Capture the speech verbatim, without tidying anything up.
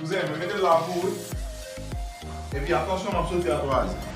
Kouzen, mwen mete l la pou ou wi. Epi atansyon, m ap soti a twa zè.